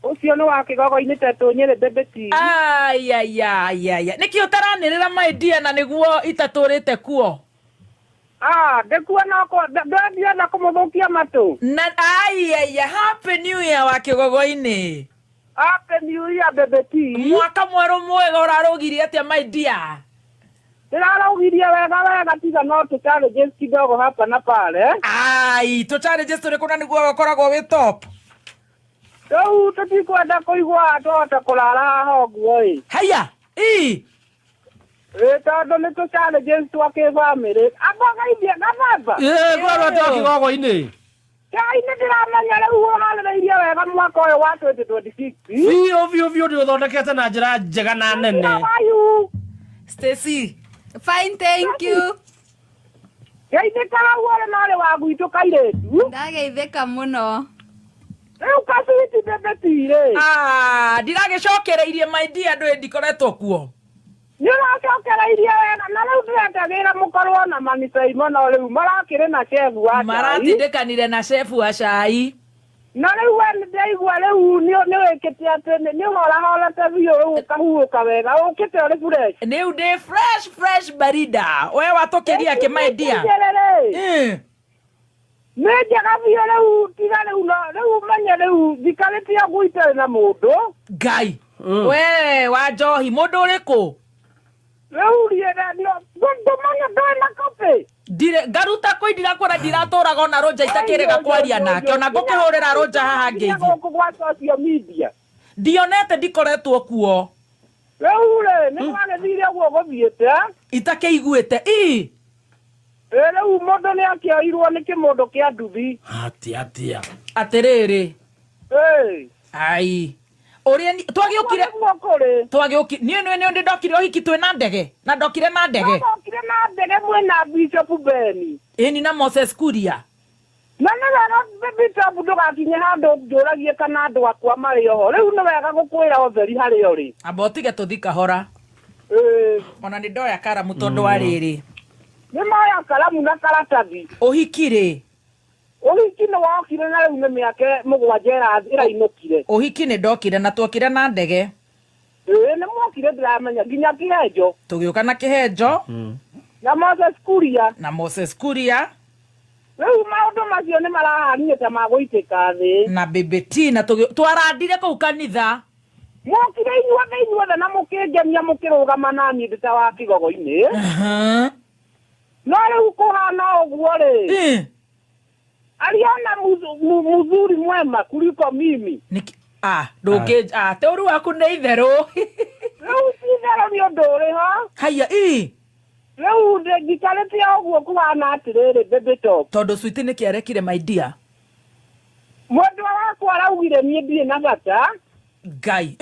Ũcio nĩ wa kĩgogo-inĩ tetũ Nyĩrĩ, Baby T. Ayayayaya, nĩkĩ ũtaranĩrĩra, my dear, na nĩguo itatũrĩte kuo? Ah, ndĩkuona ndwendienda kũmũthũkia matũ. Na ayaya, happy new year, wa kĩgogo-inĩ. Happy new year, Baby T. Mwaka mwerũ mwega. Ũrarũgirie atĩa, my dear? Ndĩraraugirie wega wega, tiga no tũ challenges kidogo hapa na pale. Ai, tũ challenges tũrĩkũ, na nĩguo ũkoragwo wĩ top? Rĩu tũtikwenda kũigua twahota kũrara haha ũguo ĩ. Haya ii. Ĩ, tondũ nĩ tũ challenges twa kĩbamĩrĩ. Amba geithie gababa. Ĩĩ, ngorwo twa kĩgogo-inĩ. Ngai, nĩ ndĩramenya rĩu ũharĩrĩirie wega mwaka ũyũ wa 2026. Biũ biũ biũ, ndĩ ũthondekete na njĩra njega na nene. How are you? Stacy. Fine, thank you. Geithĩka hau ũrĩ na ũrĩ wa gwitũ kairĩtu. Ndageithĩka mũno. Rĩu kaswiti, Baby T rĩ. Ah, ndiragĩcokereirie, my dear, ndũĩ ndikoretwo kuo. Nĩ ũracokereirie wega, na rĩu ndĩretagĩra mũkorwo na manicei mũno, rĩu marakĩrĩ na chef wa cai. Maratindĩkanire na chef wa cai. Na rĩu we nĩ ndaigua rĩu nĩ wĩkĩte atĩ nĩ ũhorahorete biũ, rĩu ũkahurũka wega, ũkĩte ũrĩ fresh. Rĩu ndĩ fresh fresh barida. We watũkĩria kĩ, my dear? Rĩ nĩ njega biũ rĩu, tiga rĩu no rĩu menye rĩu njikarĩte ũguo itarĩ na mũndũ. Ngai we wa njohi, mũndũ ũrĩkũ? Rĩu riĩ ndũmenya ndũrĩ na copy. Ndirĩ ngaruta kũ, ndirakwĩra ndiratũraga ona rũnja itakĩrĩga kwaria nake, ona ngũkĩhũrĩra rũnja haha ngeithi. Gũkũ gwa social media. Ndionete, ndikoretwo kuo. Rĩu rĩ nĩ gwagĩthire ũguo gũthiĩte. Itakĩiguĩte ii. Ĩ, rĩu mũndũ nĩ akĩoirwo nĩ kĩmũndũ kĩa nduthi. Atia atia? Atĩrĩrĩ. Ĩ. Ai, ũrĩa twagĩũkire. Nĩguo kũrĩ. Twagĩũki niĩ nĩ ndĩ ndokire ũhiki twĩ na ndege, na ndokire na ndege. Ndokire na ndege mwĩna Bishop Beni. Ĩni, na Moses Kuria. Na nĩ wega, Bishop, ndũgakinye handũ njũragie kana andũ akwa marĩ oho. Rĩu nĩ wega gũkwĩra ũtheri harĩa ũrĩ. Amba ũtige, tũthi kahora. Ĩ. Ona nĩ ndoya karamu tondũ wa rĩrĩ. Nĩ moya karamu na karatathi. Ũhiki rĩ? Ũhiki nĩ wokire, na rĩu nĩ mĩaka 7 ĩrainũkire. Ũhiki nĩ ndokire na tuokire na ndege. Ĩ, nĩ mwokire, ndĩramenya nginya kĩhenjo. Tũgĩũka na kĩhenjo. Na Moses Kuria. Na Moses Kuria. Rĩu maũndũ macio nĩ marahanire ta magũitĩka thĩ. Na Baby T, na twarandire kũu kanitha. Mwokire inyuothe inyuothe na mũkĩngenia, mũkĩrũgama na niĩ ndĩ ta wa kĩgogo-inĩ. No rĩu kũhana ũguo rĩ, aliona mzuri mwema kuliko mimi. Nĩkĩ? Ah, ndũngĩ, ah, teũru waku nĩ itherũ. Rĩu ti itherũ, nĩ ũndũ ũrĩ ho. Haya ii. Rĩu njikarĩte ũguo kũhana atĩrĩrĩ, Baby Top. Tondũ switi nĩkĩ arekire, my dear? Mwendwa wakwa araugire niĩ ndirĩ na bata. Ngai.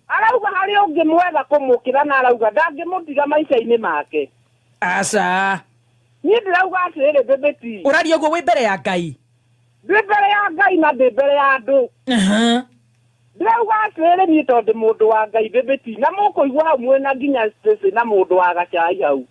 Arauga harĩ ũngĩ mwega kũmũkĩra, na arauga ndangĩmũtiga maica-inĩ make. Aca. Niĩ ndĩrauga atĩrĩrĩ, Baby T. Ũraria ũguo wĩ mbere ya Ngai? Ndĩ mbere ya Ngai na ndĩ mbere ya andũ. Ndĩrauga atĩrĩrĩ, niĩ tondũ ndĩ mũndũ wa Ngai, Baby T, na mũkũigua hau mwĩna nginya Stacy na mũndũ wa gacai hau.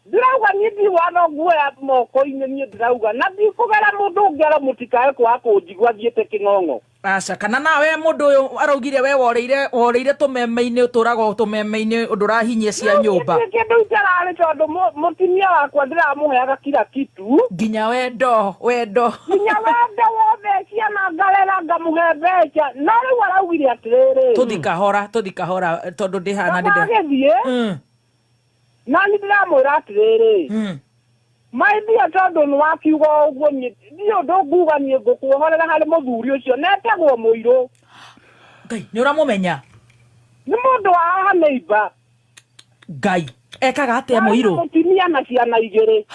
Ndĩrauga niĩ ndi watho nguoya moko-inĩ, niĩ ndĩrauga na ndikũgera mũndũ ũngĩ aro mũtikae kwaga kũnjigua thiĩte kĩng'ong'o. Aca, kana nawe mũndũ ũyũ araugire we worĩire worĩire tũmeme-inĩ, ũtũraga tũmeme-inĩ, ũndũ ũrahinyia cia nyũmba. Rĩu kĩndũ itararĩ, tondũ mũtumia wakwa ndĩramũheaga kila kitu. Nginya wendo wendo. Nginya wendo wothe, ciana ngarera, ngamũhe mbeca, no rĩu araugire atĩrĩrĩ. Tũthi kahora, tũthi kahora, tondũ ndĩ hana ndĩ Agĩthiĩ na nĩ ndĩramwĩra atĩrĩrĩ, my dear, tondũ nĩ wakiuga ũguo, niĩ ndiũ ũndũ nguga, niĩ ngũkuohorera harĩ mũthuri ũcio netagwo Mũirũ. Ngai, nĩ ũramũmenya? Nĩ mũndũ wa haha neighbor. Ngai, ekaga atĩa Mũirũ? Mũtumia na ciana igĩrĩ.